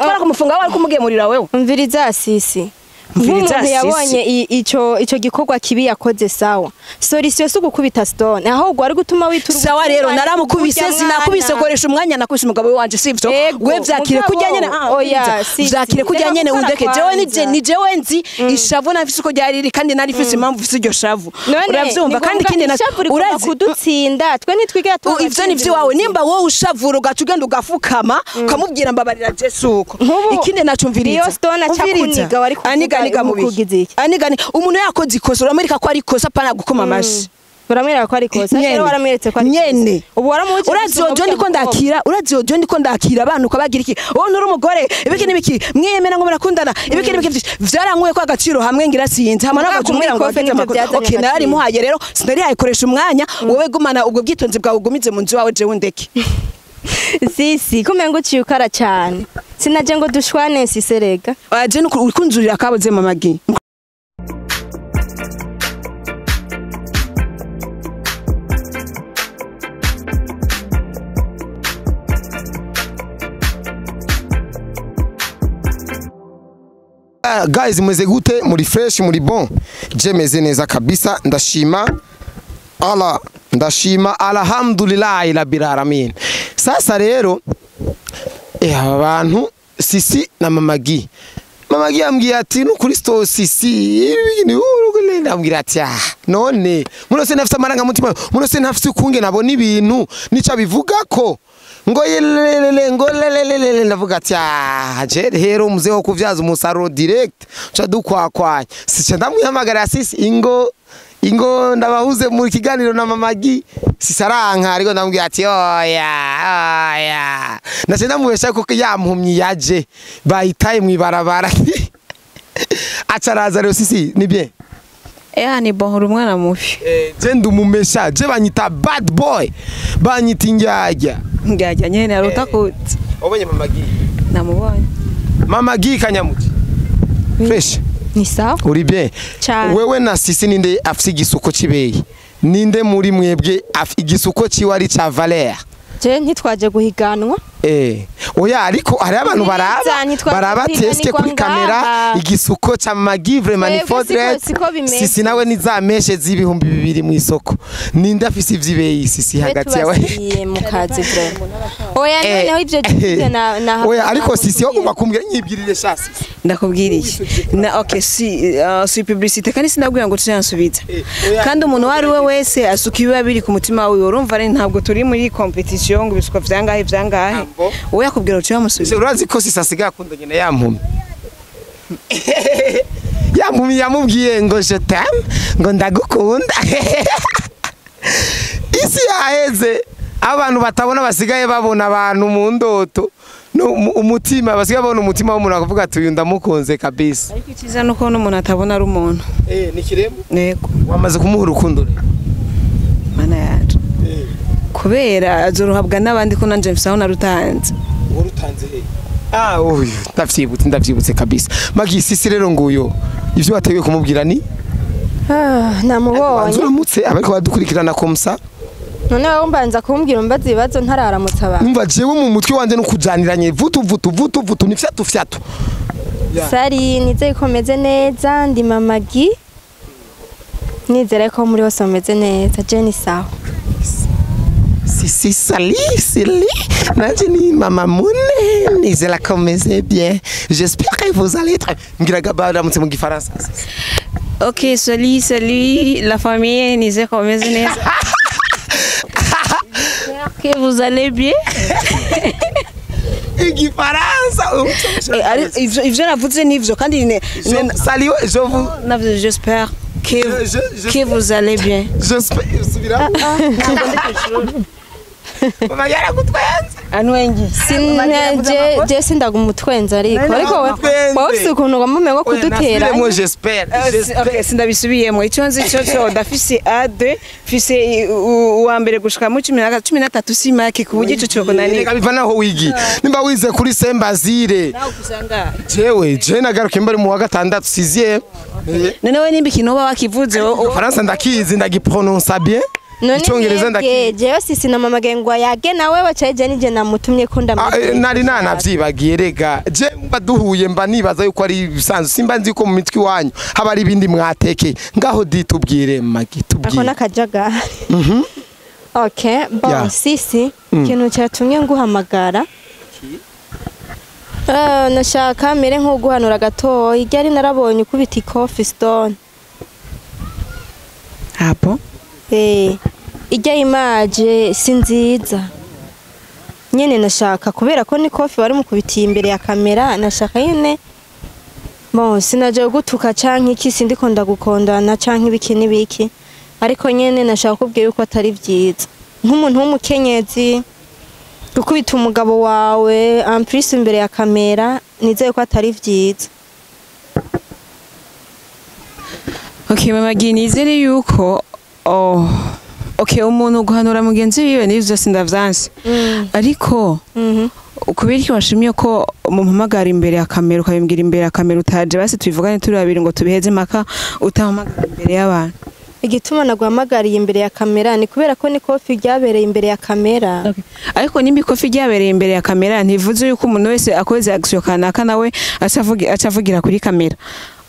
Umutwara kumufunga wari kumugemurira wewe. Umviriza Sisi. Nk'umuntu yabonye ico gikorwa kibi yakoze sawa. Solution si ugukubita Stone, ahubwo ari gutuma witura. Sawa rero naramukubise sinakubise koresha umwanya nakubise umugabo wanje sivyo. We vyakire kujya nyene oya vyakire kujya nyene undeke jewe ni jewe nzi ishavu nafise uko ryariri kandi nari mfise impamvu mfise iryo shavu. Uravyumva kandi ikindi urazi kudutsinda twe nitwigira tu ivyo ni vyiwawe nimba wowe ushavura ugaca ugenda ugafukama ukamubwira mbabarira Jesu uko. Ikindi nacumviriza iyo Stone acakuniga wari aniga mubi aniga umuntu yakoze ikosa uramwereka ko ari ikosa pana gukoma amashi uramwereka ko ari ikosa rero waramweretse ko ari nyene ubu waramuje urazi ojo ndiko ndakira urazi ojo ndiko ndakira abantu ukabagira iki wowe nturi umugore ibiki nibiki mwiyemera ngo murakundana ibiki nibiki vyarankuye ko agaciro hamwe ngira sinzi hamwe nagakumwira ngo afite amakuru okay nari muhaye rero sinari hayikoresha umwanya wowe gumana ubwo bwitonzi bwawe ugumize mu nzu wawe jewe ndeke Sisi kumengo uciye ukara cyane sinaje ngo dushwane siserega aje urikunzurira kaboze mama Gi. Guys mweze gute muri fresh muri bon je meze neza kabisa ndashima Allah ndashima alhamdulillah rabbil alamin. Sasa rero abantu Sisi na Mama Gi. Mama Gi ambwiye ati no kuri sto Sisi ni urugule ambwira ati ah none muno se nafise amaranga mutima muno se nafise kunge nabona ibintu nica bivuga ko ngo yelelele ngo lelelele ndavuga ati ah je rero muzeho kuvyaza umusaruro direct cha dukwakwanya sice ndamwihamagara Sisi ingo ingo ndabahuze mu kiganiro na Mama Gi sisaranka ariko ndamubwira ati oya oya nace ndamubesha ko yampumyi yaje bayitaye mu ibarabara acaraza rero Sisi ni bien ni bon uri umwana mubi je ndumumesha je banyita bad boy banyita indyarya indyarya nyene arutakutse obonye Mama Gi namubonye Mama Gi kanyamuki fresh ni sawa uri bien wewe na Sisi ninde afise igisuko cibeyi ninde muri mwebwe igisuko ciwe ari ca Valère je ntitwaje guhiganwa oya ariko hari abantu baraba teste kuri kamera igisuko ca Mama Gi vraiment ni fodret Sisi nawe ni za meshe z'ibihumbi 2000 mu isoko ninde afise ivyibeyi Sisi hagati yawe mu kazi vraiment oya noneho ivyo tuze na oya ariko Sisi yo bakumbwira nyibwirire shasi ndakubwira iki na okay si publicité kandi sinabwira ngo tuyansubiza kandi umuntu wari we wese asuka ibiba biri ku mutima wiwe urumva ari ntabwo turi muri competition ngo ibisuko vyangahe vyangahe oya kubwira uti yamusubiza urazi ko Sisi asigaye akundanye na yampumyi yampumyi yamubwiye ngo je t'aime ngo ndagukunda isi yaheze abantu batabona basigaye babona abantu mu ndoto no umutima basigaye babona umutima w'umuntu akavuga ati uyu ndamukunze kabisa ariko ikiza nuko n'umuntu atabona ari umuntu ni kiremo yego wamaze kumuha urukundo rero mana yacu kubera azorohabwa n'abandi ko nanje mfise aho narutanze urutanze he uyu ndavyibutse kabisa Magi Sisi rero nguyo ivyo wateguye kumubwira ni namubonye uramutse abariko badukurikirana komsa none wowe mbanza kumbwira umbaza ibibazo ntararamutsa abantu umva jewe mu mutwe wanje no kujaniranye vutu vutu vutu vutu ni fyatu fyatu Sari nizeye ko meze neza ndi Mama Gi nizere ko muri hose meze neza je ni sawa Sisi sali sili nanje ni mama mune nizera ko meze bien j'espère que vous allez très ngira baramutse mu gifaransa OK salut salut la famille nizere ko meze neza que vous allez bien igifaransa ivyo navuze nivyo kandi salut je vous j'espère que vous allez bien j'espère subira Mama yaragutwenza anwengi je sindagumutwenza ariko wowe ufise ukuntu ugomba ngo kudutera moi j'espère okay sindabisubiyemo icyo nzi cyo cyo ndafise A2 mfise uwa mbere gushika mu 13 si make ku buryo ico cyo nani biva naho wigi nimba wize kuri Sembazire jewe je nagaruke mbari mu wa gatandatu 6e none we nimba ikintu uba wakivuze Faransa ndakizi ndagiprononça bien. Icongereza None jewe Sisi na mama gengwa yage nawe wacaye je nije namutumye ko ndamubwira. Nari nanavyibagiye rega je mba duhuye mba nibaza yuko ari bisanzwe, simba nzi ko mu mitwe iwanyu haba ari ibindi mwatekeye. Ngaho di tubwire Magi, tubwire. Ako nakajagari. Okay, bon, Yeah. Sisi, ikintu cyatumye nguhamagara. Nashaka mere nk'uguhanura gatoya. Irya ari narabonye ukubita ikofi Stone. Apo? Ijya image si nziza. Nyene nashaka kubera ko ni kofi wari mukubitiye imbere ya kamera, nashaka nyene bon sinaje gutuka canke iki, sindiko ndagukondana canke ibiki n'ibiki, ariko nyene nashaka kubwira yuko atari vyiza nk'umuntu w'umukenyezi gukubita umugabo wawe en plus imbere ya kamera, nizeye ko atari vyiza. Okay, mama Gi, nizere yuko oh okay umuntu guhanura mugenzi wiwe nivyo sindavyanse. Ariko kubera iki washimye ko mumpamagara imbere ya kamera ukabimbwira imbere ya kamera utaje, basi tubivugane turi babiri ngo tubiheze maka utampamagara imbere y'abantu? Igituma naguhamagariye imbere ya kamera ni kubera ko ni kofi ryabereye imbere ya kamera. Okay. Ariko nimba ikofi ryabereye imbere ya kamera ntivuze yuko umuntu wese akoze action kanaka nawe acavugira kuri kamera.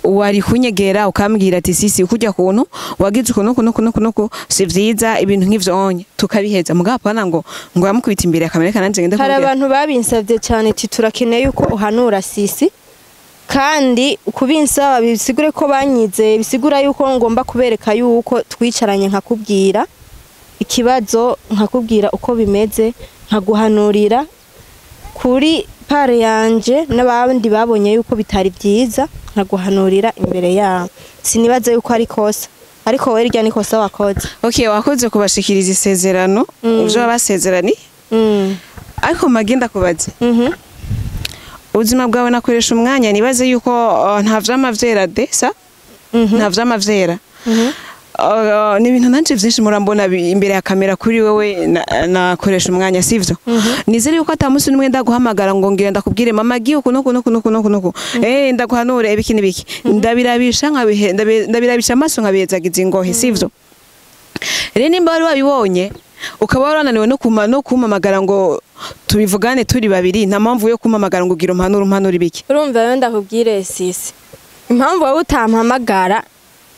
Wari kunyegera ukambwira ati Sisi kujya kuntu wagize ukuntu kuno kuno kuno si vyiza, ibintu nk'ivyo onye tukabiheza. Mugabo apana ngo yamukubita imbere ya kamera kananje ngende Hari kumubwira. abantu babinsavye cyane ati turakeneye yuko uhanura Sisi, kandi kubinsaba bisigure ko banyize, bisigura yuko ngomba kubereka yuko twicaranye nkakubwira ikibazo, nkakubwira uko bimeze, nkaguhanurira kuri pare yanje n'abandi babonye yuko bitari vyiza, nkaguhanurira imbere yabo. Sinibaze yuko ari kosa, ariko wewe irya ni kosa wakoze. Okay, wakoze kubashikiriza isezerano ivyo babasezerani. Ariko magenda kubaze ubuzima bwawe nakoresha umwanya, nibaze yuko nta vyama vyera de sa nta vyama vyera. Ni ibintu nanje vyinshi murambona imbere ya kamera kuri wewe nakoresha umwanya, sivyo? Nizere yuko ata munsi n'umwe ndaguhamagara ngo ngira ndakubwire mama Gi uku nuku nuku nuku nuku nuku, ndaguhanure ibiki n'ibiki, ndabirabisha nkabihe ndabirabisha amaso nkabihezagiza ingohe, sivyo? Rero nimba wari wabibonye ukaba warananiwe no kumpamagara ngo tubivugane turi babiri, nta mpamvu yo kumpamagara ngo ugira umpanure ibiki. Urumva rero ndakubwire Sisi, impamvu wowe utampamagara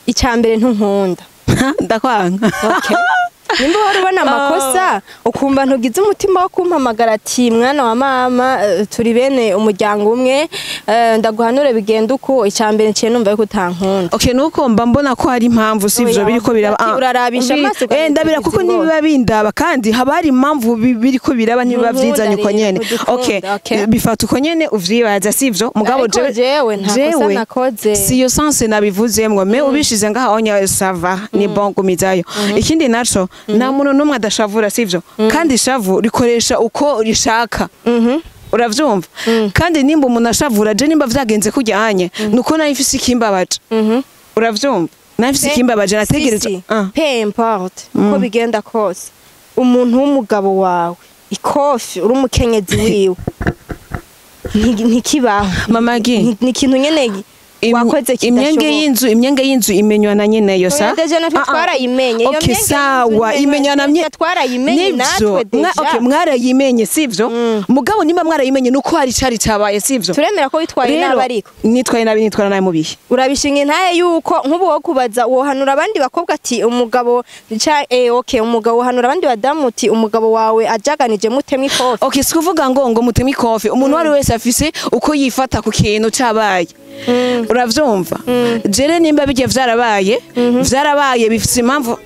icambere ntunkunda. Ndakwanga. Okay. Nimba wari ubona amakosa ukumva ntugize umutima wo kumpamagara ati mwana wa mama, turi bene umuryango umwe, ndaguhanure bigenda uko, icambere nciye numva yuko utankunda. Okay, nuko mba mbona ko hari impamvu sivyo biriko biraba. Urarabisha amaso ndabira kuko nibiba bindaba, kandi haba hari impamvu biriko biraba ntibiba vyizanye uko nyene. Okay, bifata uko nyene uvyibaza sivyo? Mugabo jewe nta kosa nakoze. Si yo sense nabivuzemwo, me ubishize ngaha onya sava ni bon gumizayo. Ikindi naco nta muntu n'umwe adashavura sivyo? Kandi ishavu rikoresha uko rishaka. Uravyumva? Kandi nimba umuntu ashavura je nimba vyagenze kujyanye nuko nayo ifise ikimbabaje. Uravyumva? Nayo ifise ikimbabaje nategereza. Peu importe uko bigenda kose, umuntu w'umugabo wawe ikofi uri umukenyezi wiwe ntikibaho. Mama Gi, ni ikintu nyene wakoze imyenge y'inzu, imyenge y'inzu imenywa na nyene yo sa. Deja natwe twarayimenye. Okay, sawa, imenywa na mye twarayimenye natwe deja. Okay, mwarayimenye sivyo? Mugabo nimba mwarayimenye nuko hari cari cabaye sivyo? Turemera ko witwaye nabi, ariko nitwaye nabi, nitwara nabi mubihe. Urabishinga intaye yuko nk'ubu wo kubaza wohanura abandi bakobwa ati umugabo okay, umugabo wohanura abandi badamu uti umugabo wawe ajaganije mutemwe ikofi. Okay, sikuvuga ngo mutemwe ikofi. Umuntu wari wese afise uko yifata ku kintu cabaye. Uravyumva? Jere nimba bijye vyarabaye, vyarabaye bifise impamvu.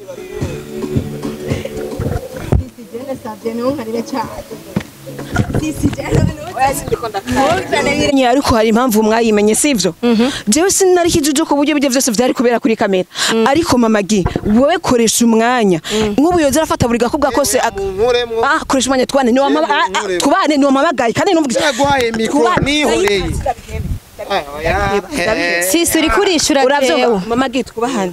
Ariko hari impamvu mwayimenye sivyo? Jewe sinari kijuju ku buryo bijye vyose vyari kubera kuri kamera. Ariko mama Gi, wowe koresha umwanya. Nk'ubu yoza arafata buri gakobwa kose koresha umwanya twane ni wamama tubane ni wamamagaye kandi numvise naguhaye mikro nihoreye. Sisi uri kurishura jewe. Mama Gi twubahane.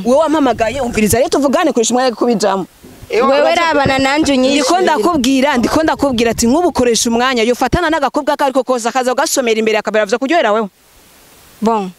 Wewe wampamagaye umviriza rero tuvugane koresha umwanya kubijamo. Wewe rabana nanje unyishyura. Ndiko ndakubwira ati nk'ubu koresha umwanya yofatana n'agakobwa kariko kose akaza ugasomera imbere akabera vyo kuryohera wewe. Bon,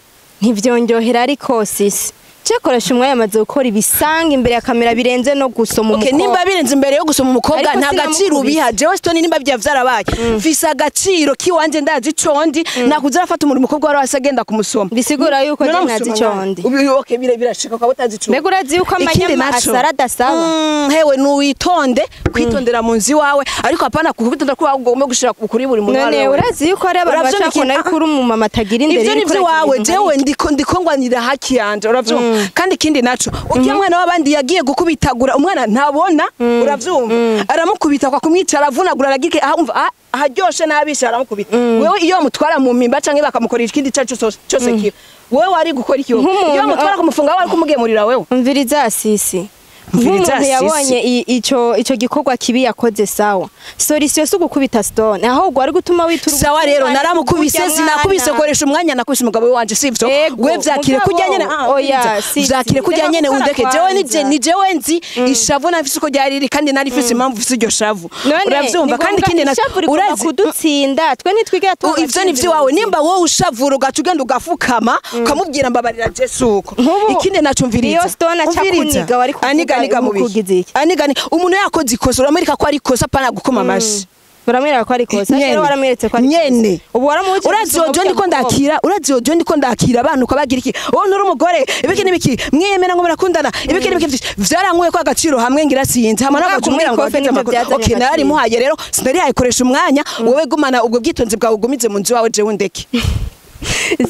ntivyonjohera ariko Sisi. Jekoresha umwanya amaze gukora ibisanga imbere ya kamera birenze no gusoma Okay, umukobwa. nimba birenze imbere yo gusoma umukobwa Ariko nta gaciro sinamukubise. ubiha. Jewe Stone nimba bya vyarabaye, mfise agaciro kiwanje, ndazi icondi nakuza arafata umuntu umukobwa wari wese agenda kumusoma. Bisigura yuko None je ntazi amusoma icondi. nande? Okay, birashika ukaba utazi icondi. Mbega urazi yuko Ikindi amanyama naco, asara adasaba? Hewe nuwitonde kwitondera mu nzu iwawe, ariko hapana kwitondera ko ugomba gushira kuri buri muntu None uwo ari we. urazi yuko hari abantu Uravyumva baca ikintu- kubona yuko uri umumama atagira indero ivyo ni iriko vyo uragira wawe ibintu jewe nk'ivyo. ndiko ngwanira haki yanje, uravyumva? Kandi ikindi naco, ukiya mwana w'abandi yagiye gukubitagura umwana ntabona, uravyumva, aramukubita kwa kumwica, aravunagura, aragike ahumva aharyoshe n'abisha aramukubita. Wewe iyo bamutwara mu mpimba canke bakamukorera ikindi cyaco cyose kiba, wewe wari gukora iki? Wewe Nk'umuntu- iyo bamutwara kumufunga, wari kumugemurira wewe? Umviriza sisi. Umviriza Nk'umuntu sisi. yabonye ico gikorwa kibi yakoze, sawa, solution si ugukubita Stone, ahubwo wari gutuma witura Sawa rero, ubutungane naramukubise, kurya sinakubise mwana. koresha umwanya, nakubise umugabo wanje, sivyo? Ego, We vyakire mugabo, kurya nyene, oya, umviriza. si, Vyakire si. kurya Reka nyene gukora undeke jewe nije kwanza. ni jewe nzi ishavu nafise uko ryari riri, kandi nari mfise impamvu mfise iryo shavu, None, uravyumva? ni Kandi ngombwa ikindi na ishavu rigomba urazi kudutsinda, twe ntitwigera tuba Ivyo ni vyiwawe. Nimba wowe ushavura ugaca ugenda ugafukama ukamubwira mbabarira Jesu uko. Nk'ubu, Ikindi naco, mviriza. iyo Stone aca Umviriza. kuniga, wari kuvuga Aniga niga mubi umukugize iki? aniga ni umuntu yakoze ikosa, uramwereka ko ari ikosa, pana gukoma amashi. Uramwereka ko ari ikosa? Nyene. Rero waramweretse ko ari ikosa. Nyene. Ubu waramuhuje Urazi gusoma ojo ndiko burya mukobwa. ndakira, urazi ojo ndiko ndakira abantu ukabagira iki? Wowe nturi umugore, ibiki n'ibiki, mwiyemera ngo murakundana, ibiki n'ibiki vyinshi. Vyarankuye ko agaciro hamwe ngira sinzi hama Mugabo nagaca umbwira ngo kumwikofe wagize nivyo amakuru. byazanye Okay, agaciro. narimuhaye rero, sinarihaye koresha umwanya. Wowe gumana ubwo bwitonzi bwawe, ugumize mu nzu wawe, jewe undeke.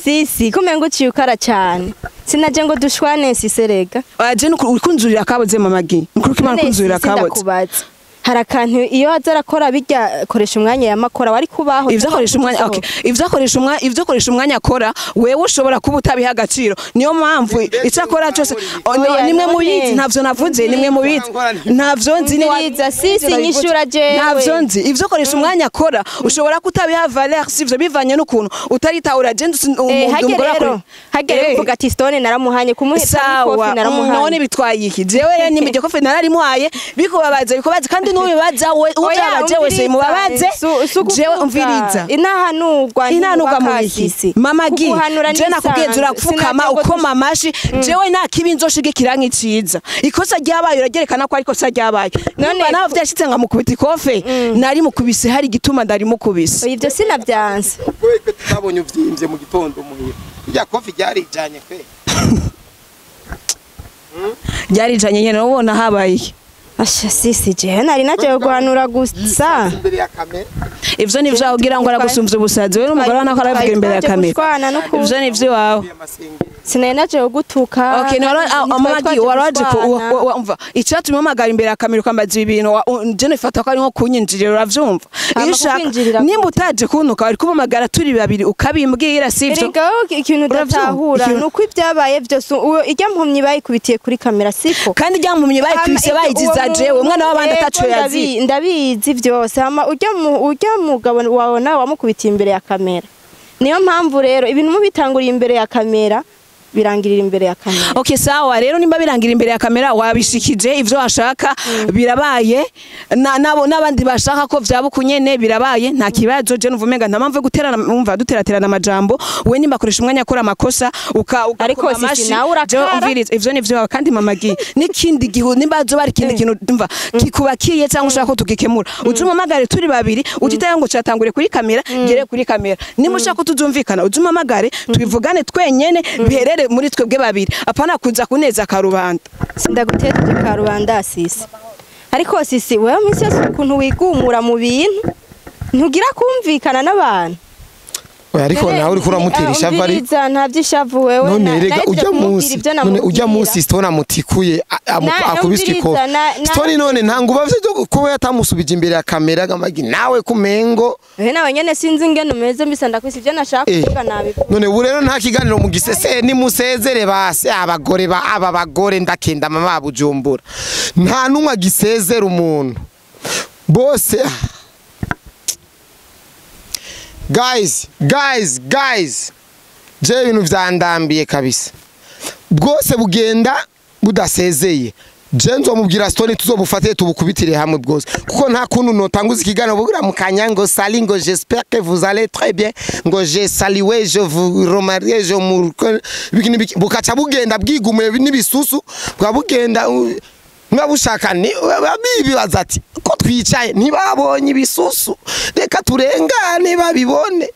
Sisi kumenga uciye ukara cyane, sinaje ngo dushwane sisi rega. Aje urikunzurira akaboze, mama gi nukuri ko Imana None kunzurira sisi akaboze. ndakubaza, hari akantu iyo aza arakora bijya koresha umwanya yamakora wari kubaho? Ivyo akoresha umwanya, okay, ivyo akoresha umwanya, ivyo akoresha umwanya akora, wewe ushobora kuba utabiha agaciro, niyo mpamvu icyo akora cyose. Oh, no, Oya, nimwe none. mubizi, ntavyo navuze, nimwe mubizi, ntavyo nzi ni Umviriza, sisi nyishura jewe. Ntavyo nzi. Ivyo akoresha umwanya akora ushobora kutabiha valeur, sivyo? Bivanye n'ukuntu utaritahura. Je Hage rero, hage rero uvuga ati Stone naramuhanye kumuhita Sawa, ikofi naramuhanye. none bitwaye iki? Jewe rero nimba iryo kofi nararimuhaye, bikubabaza bikubabaza, kandi n'ubibaza we ubyabaje wese mubabaze. Jewe umviriza. Inahanurwa. Inanurwa mu biki, mama gi? Kuguhanura Je nakubwiye n'isanzwe. turapfukama Sinaje ngo ukoma amashi. Jewe nta kibi nzoshigikira nk'iciza. Ikosa ryabaye uragerekana ko ari ikosa ryabaye. None Nimba nawe vyashitse nkamukubita ikofe, nari mukubise hari igituma ndari mukubise. Oya, ibyo sinabyanze. Kubera ko tutabonye uvyimbye mu gitondo muhira, irya kofi ryarijanye kwe. Ryarijanye nyene, ubona habaye iki? Asha sisi, jewe nari naje guhanura gusa. Imbere ya kamera. Ivyo ni vyawe ugira ngo aragusumvya ubusazi. Wewe n'umugore wawe nako arabivugira imbere ya Twari kamera. gushwana no ku- Ivyo ni vy'iwawe. Amasengeri. Sinari naje gutuka. Okay, Ntitwari amagi twaje waraje ku gushwana. umva icyatumye umpamagara imbere ya kamera ukambaza ibi bintu, je nifata ko ari nko kunyinjirira, uravyumva? Hama Iyo ushaka kukwinjirira nimba utaje kuntuka wari kumpamagara turi babiri ukabimbwira, sivyo? Erega wowe ikintu Uravyumva? udatahura Ikintu- ni uko ibyabaye byose uwo ijya mpumyi bayikubitiye kuri kamera, siko? Kandi ryampumye bayikubise Hama bayigiza uwo jewe umwana w'abandi ego, ataco yazi. Ndabizi byose. Hama ujya mugabo wawe nawe wamukubitiye imbere ya kamera. Niyo mpamvu rero ibintu mubitanguriye imbere ya kamera birangirira imbere ya kamera. Okay, sawa rero, nimba birangira imbere ya kamera wabishikije ivyo washaka, birabaye. Nabo n'abandi bashaka ko vyaba ukunyene, birabaye, nta kibazo. Je numva umenga nta mpamvu yo guterana, umva, duteraterana amajambo. We nimba akoresha umwanya akora amakosa uka Ariko ugakoma sisi amashi, nawe urakara. jewe umviriza, ivyo ni vyo. Kandi mama gi n'ikindi gihe nimba hazoba hari ikindi kintu umva kikubakiye cyangwa ushaka ko tugikemura, uze umpamagare turi babiri, utitaye ngo catangure kuri kamera ngere kuri kamera. Nimba ushaka ko tuzumvikana, uze umpamagare tubivugane twenyene, biherere muri twebwe babiri, apana kuza kuneza karubanda. Sindaguteje karubanda sisi, ariko sisi wewe minsi yose ukuntu wigumura mu bintu ntugira kumvikana n'abantu. Oya, ariko nawe uriko uramutera ishavu ari Umviriza, nta by'ishavu wewe. None rega nahejeje ujya kumubwira munsi ibyo none ujya namubwira. munsi Stone amutikuye akubiswe Umviriza, ikofi. Stone none nta nguba vyo kuba yatamusubije imbere ya kamera gamagi nawe kumengo. Ehe, nawe nyene sinzi ingene umeze, mbisa ndakwisa ibyo nashaka kuvuga nabivuze. None ubu rero nta kiganiro mu gisese, nimusezere base abagore ba aba bagore ndakenda mama Bujumbura nta numwe agisezera umuntu bose. Guys, guys, guys, je ibintu vyandambiye kabisa, bwose bugenda budasezeye. Je nzomubwira Stone tuzobufate tubukubitire hamwe bwose, kuko nta kuntu notanguza ikiganiro bugira mu kanya ngo salut, ngo j'espère que vous allez très bien, ngo je salué, je vous remercie, je mu biki n'ibiki, bukaca bugenda bwigumuye n'ibisusu bwa bugenda mwa bushaka ni bibaza ati ko twicaye ntibabonye ibisusu, reka turengane babibone.